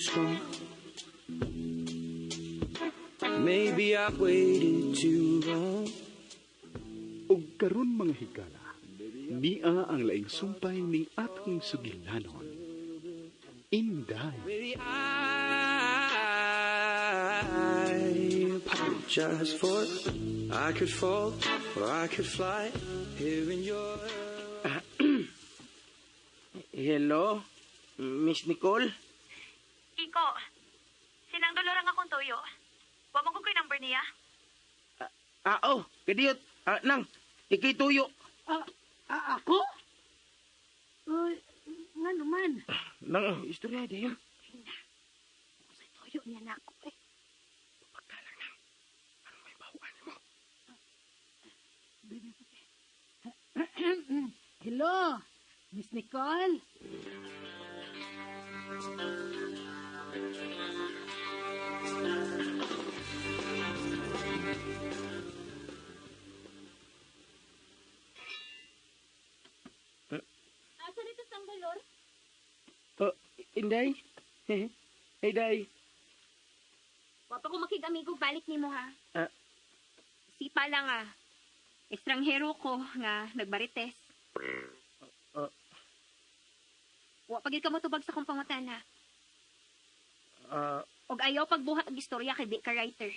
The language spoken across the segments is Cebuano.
small. Maybe I've waited too long. Ug karon, mga higala, nia ang laing sumpay ning atong sugilanon. Inday. Maybe I apologize for I could fall or I could fly here in your Hello? Miss Nicole? Kiko, sinang Dolor ang akong tuyo. Wa mo ko ko'y number niya. Ah, oh, kadiyot. Ah, nang, ikay tuyo. Ah, ah, ako? Uy, nga naman. Nang, istorya dayon. Sa tuyo niya na ako eh. Pagkalang nang. Ano may bawaan mo? Hello, Miss Nicole? Asa dito sang Dolor? Oh, Inday? Hey, Day. Wa pa ko makig-amigo balik nimo ha. Ah. Sipa lang ah. Estranghero ko nga nagbarites. Ah. Wa pa gid ka motubag sa akong pangutana. Ah, Og ayaw pagbuhat og istorya kay di ka writer.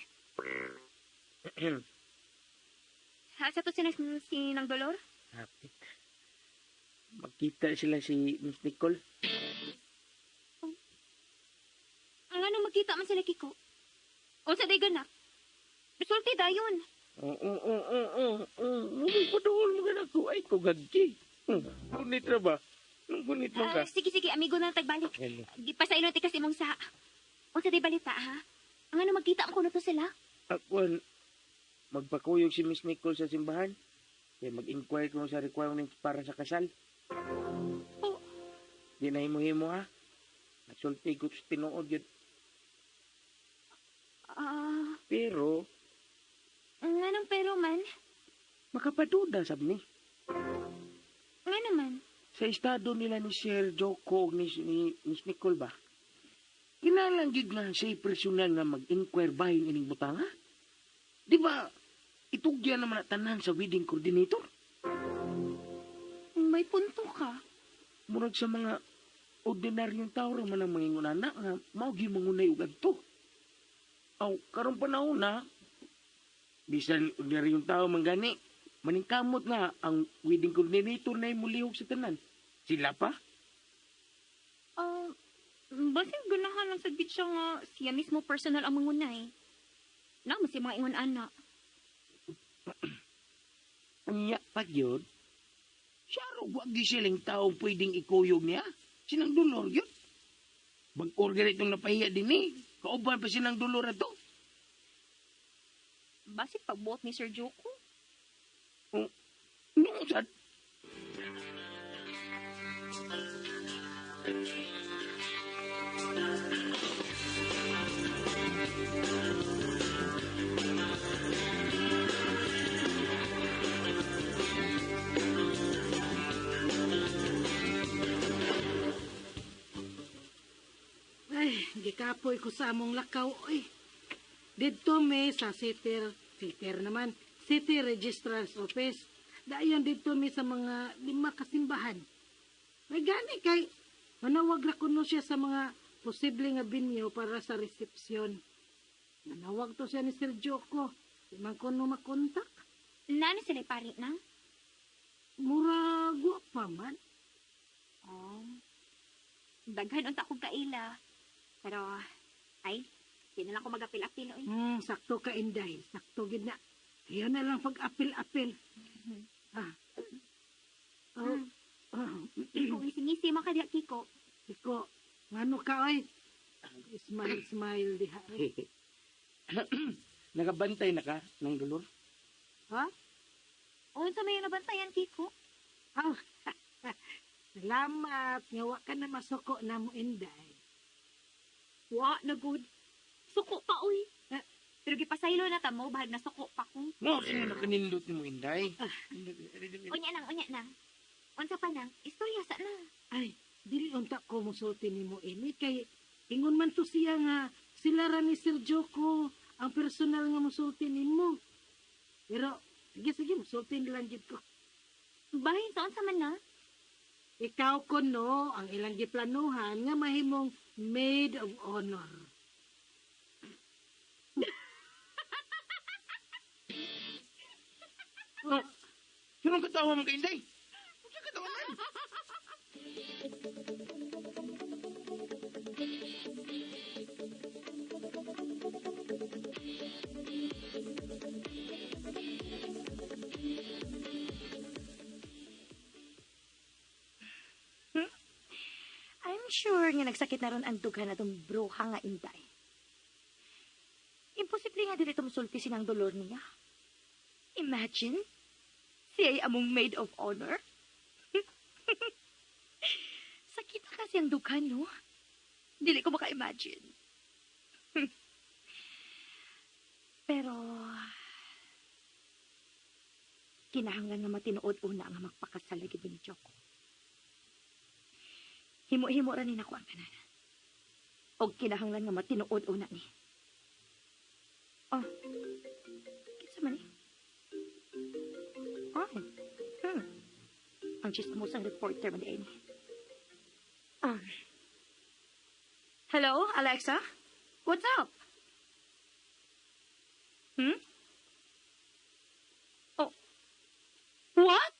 Asa to sinang Dolor? Hapit. Magkita sila si Miss Nicole. Ang ano magkita man sila, Kiko? Unsa day ganap? Resulti dayon. Oo, oo, oo, oo, oo. Paduol mo ka na ko. Ay, kugagki. Punit ra ba? Nung punit mo ka. Ah, sige, sige, amigo na lang tagbalik. Hello. Gipasailo ti kasi mong sa. Unsa day balita ha? Ang ano magkita ang kuno to sila? Akwan, magpakuyog si Miss Nicole sa simbahan. Kaya mag-inquire ko sa requirements para sa kasal. Oh. Di na himo-himo ha. Nagsulti ko sa tinuod yun. Ah, Pero, nganong pero man? makapaduda sab ni. Nga naman. Sa estado nila ni Sir Joko ug ni Miss Nicole ba? Kinalang gid nga siya personal nga mag-inquire bahin ining butanga? Di ba, itugyan naman na tanan sa wedding coordinator? May punto ka. Murag sa mga ordinaryong tao ra man ang mangingon ana nga mao gyud mangunay og adto. Aw, karon panahon na bisan ordinaryong tao man gani, maningkamot nga ang wedding coordinator na mulihok sa tanan. Sila pa? Ah, basin ganahan lang sa gid siya nga siya mismo personal ang mangunay. Na mas mga ingon ana. Unya pa gyud. Siya ro wa gyud silang tao pwedeng ikuyog niya. Sinang Dolor yun. Bag-or ganitong napahiya din eh. Kauban pa sinang Dolor ato. Basin pagbuot ni Sir Joko. Nung sad? Ay, gikapoy ko sa among lakaw, oy. Didto mi sa city, city naman, City Registrar's Office. Dayon didto mi sa mga 5 kasimbahan. May gani kay manawag ra kuno siya sa mga posible nga binyo para sa resepsyon. Nanawag to siya ni Sir Joko. Di man kuno makontak. Nano sila pari nang? Murag wa pa man. Oh. Daghan unta kog kaila. Pero ay, di na lang ko magapil-apil oy. Sakto ka, Inday. Sakto gid na. Ayaw na lang pag-apil-apil. Ah. Oh. Oh. Kiko, ngisi-ngisi man ka diha, Kiko. Iko, ngano ka oy? Smile, smile diha. Oy. Nakabantay na ka ng Dolor? Ha? Unsa may nabantayan, Kiko? Oh. Salamat. Nga wa ka na masuko na mo, Inday. Wa na good. Suko pa oy. Eh. Pero gipasaylo na ta mo, bahag na suko pa ko. Mo, sino nakanindot ni mo, Inday? Unya nang, unya nang. Unsa pa nang? Istorya sa na. Ay, dili unta ko musulti nimo ini kay Ingon man to siya nga sila ra ni Sir Joko ang personal nga musulti nimo. Pero sige sige musulti lang gid ko. Bahin saan sa man na? Ikaw kuno ang ilang giplanuhan nga mahimong maid of honor. Oh, sinong katawa mo kay Inday? Unsa katawa man? I'm sure nga nagsakit na ron ang dughan na itong bruha nga Inday. Imposible nga dili tumusulti sinang dolor niya. Imagine, siya ay among maid of honor. Sakit na kasi ang dughan, no? Dili ko maka-imagine. Pero, kinahanglan nga matinuod una nga magpakasal lagi ni Joko. Himo-himo ra ni nako ang tanan. Og kinahanglan nga matinuod una ni. Oh. Kinsa man ni? Ay. Ang chismosang reporter man di ni. Ah. Hello, Alexa? What's up? Hmm? Oh. What?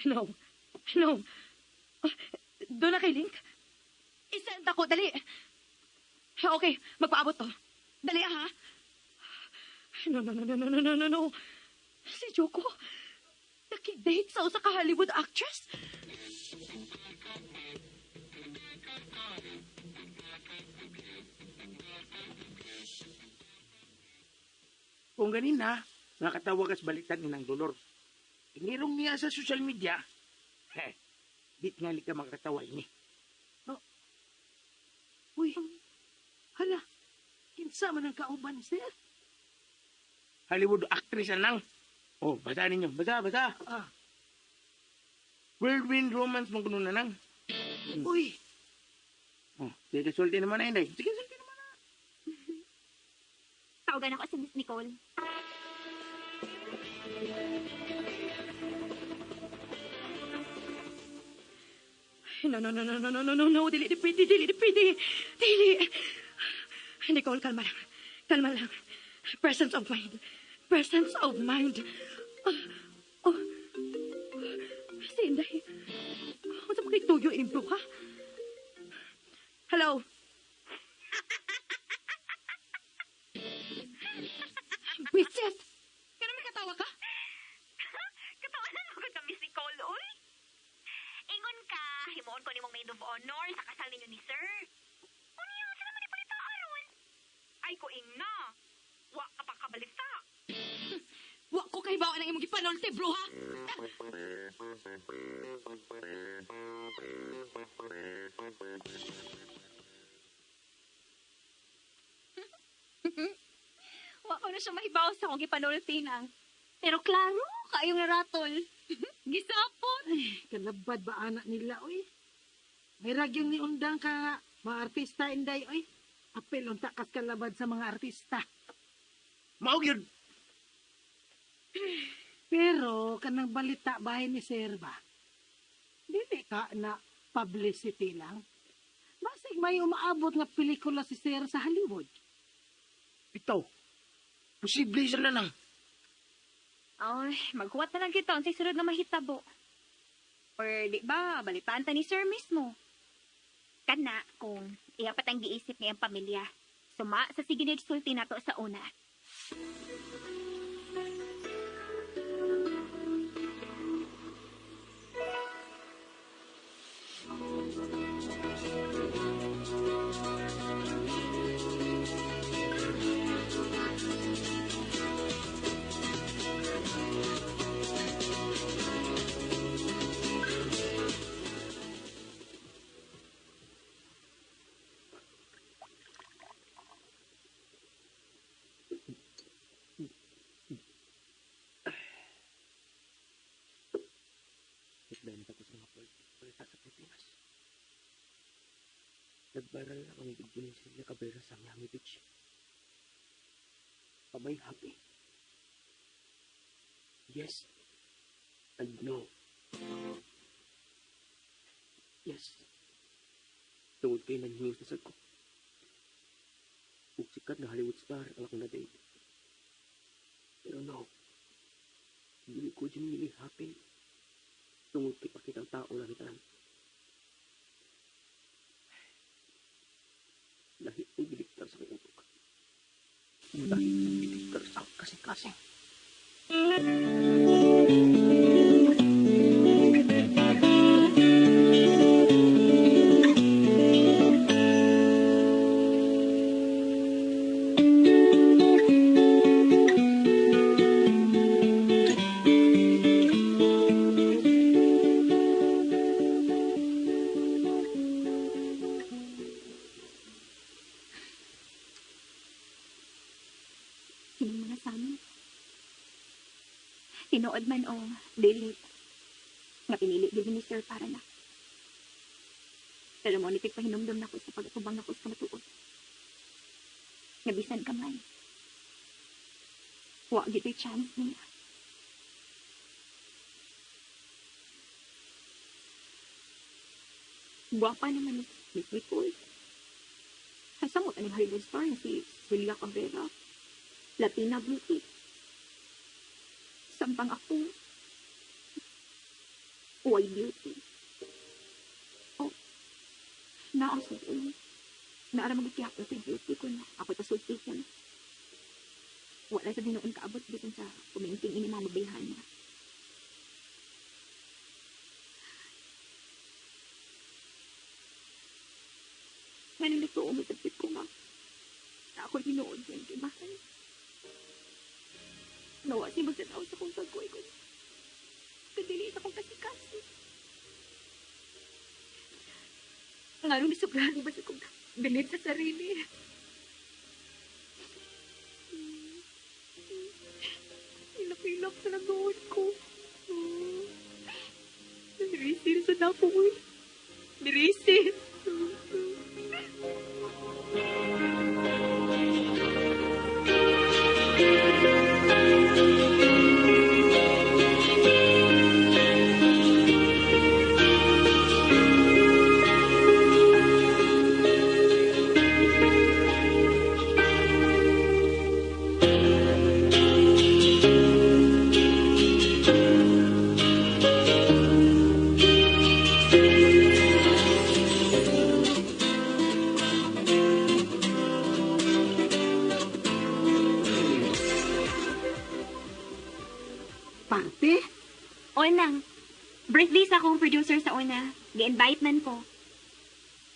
No. No. Ah, doon na kay Link. Isend ako, dali. Okay, magpaabot to. Dali, ha? No, no, no, no, no, no, no, no, no. Si Joko, nakidate sa usa ka Hollywood actress? Kung ganina, nakatawa kas balitan ni ng dolor. Inirong niya sa social media. Heh, di nga ka makatawa ini. Uy, hala, kinsa man ang kauban, sir? Hollywood actress anang. Oh, basa ninyo. Basa, basa. Ah. Whirlwind romance mo kuno na nang. Uy, Oh, sige, sulti naman na, Inday. Sige, sulti naman na. Tawagan ako si Miss Nicole. No, no, no, no, no, no, no, no, no. Dili, di pwede, dili, di pwede. Dili. Nicole, kalma lang. Kalma lang. Presence of mind. Presence of mind. Oh, oh. Si Inday. Ano sa tuyo ining ha? Hello? Wisit! Kaya naman katawa ka? Katawanan ako ka, Miss Nicole, oy. Ingon ka, himuon ko nimong maid of honor sa kasal ninyo ni Sir. Unya, sila man ipalita aron. Ay ko ingna. Wa ka pa kabalita. Wa ko kahibawan ang imong gipanulti, bro, ha? Wa ko na siya mahibaw sa akong gipanulti na. Pero klaro, kaayong naratol. Gisapot. Ay, kalabad ba anak nila, uy? May ragyong ni undang ka nga, mga artista, Inday, uy. Apel, unta kas kalabad sa mga artista. Mao gyud. Pero, kanang balita bahay ni Sir ba? Dili ka na publicity lang. Basig may umaabot nga pelikula si Sir sa Hollywood. Bitaw. Posible sa na nang. Ay, maghuwat na lang kita unsay sunod nga mahitabo. Or di ba, balitaan ta ni Sir mismo. Kana kung iya pa tang giisip ngayang pamilya. Suma sa sige sulti nato sa una. Nag-viral ang video ni Cecilia Cabrera sa Miami Beach. Am I happy? Yes and no. Yes. Tungod kay na news na sad ko. Ug sikat na Hollywood star ang akong na-date. Pero no. Dili ko genuinely happy. Tungod kay pakitang tao lang tanan. Lahi ang gidiktar sa akong utok. Lahi ang gidiktar sa akong kasing-kasing. Kining mga samot. Tinuod man o dili. Nga pinili gyud ni Sir para na. Pero mo ni pahinumdum nako sa pag-atubang nako sa kamatuod. Nga bisan kamay. Wa gyud to'y chance niya. Gwapa naman ni Miss Nicole. Kasamot aning Hollywood star nga si Celia Cabrera. Latina beauty. Sampang ako. White beauty. Oh, naa sa ulo. Naara magkihapon sa beauty ko na ako pasultihan. Wala sa dinoon kaabot bisan sa kuminting ini mga mabayhan na. Ngayon nagtuo mo sa ko nga. Na ako'y tinuod sa iyong mahal. Nawa siya magsanaw sa kong tagkoy ko. Kadili sa kong kasikasi. Nga nung nasubrahan ba sa kong bilib sa sarili. Ilak-ilak sa nagawad ko. Nirisin sa nako eh. Nirisin. Parte? Unang, birthday sa akong producer sa una. Gi-invite man ko.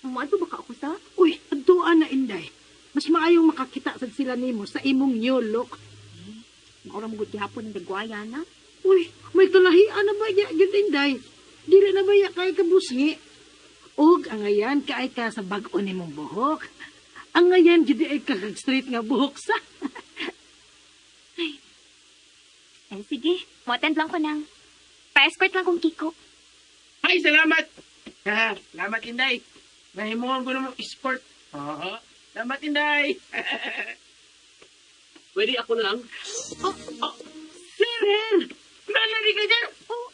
Moadto ba ka ako sa? Uy, adtuan na Inday. Mas maayong makakita sad sila nimo sa imong new look. Maura mo gud gihapon ng dagwaya na. Uy, may kalahian na ba ya gyud Inday? Dili na ba ya kay kabusngi? Og angayan kaay ka sa bag-o nimong buhok. Angayan gyud ay ka kag straight nga buhok sa. Eh, sige, mo-attend lang ko nang. Pa-escort lang kong Kiko. Ay, salamat! Ha, salamat, Inday. Nahimuhan ko namang escort. Oo. Salamat, Inday. Pwede ako na lang? Oh, oh. Sir! Nalari ka dyan! Oh.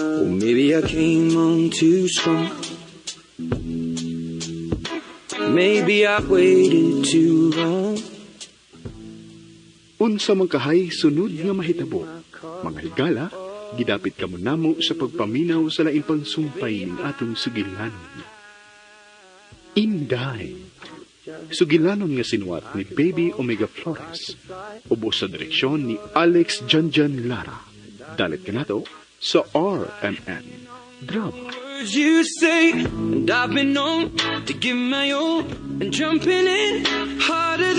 Or maybe I came on too strong. Maybe I waited too long. Unsa man kahay sunod nga mahitabo. Mga higala, gidapit kamo namo sa pagpaminaw sa laing pangsumpay ning atong sugilanon. Inday. Sugilanon nga sinuwat ni Baby Omega Flores. Ubos sa direksyon ni Alex Janjan Lara. Dalit kanato sa RMN Drama. Words you say, and I've been known to give my all, and jumping in hard.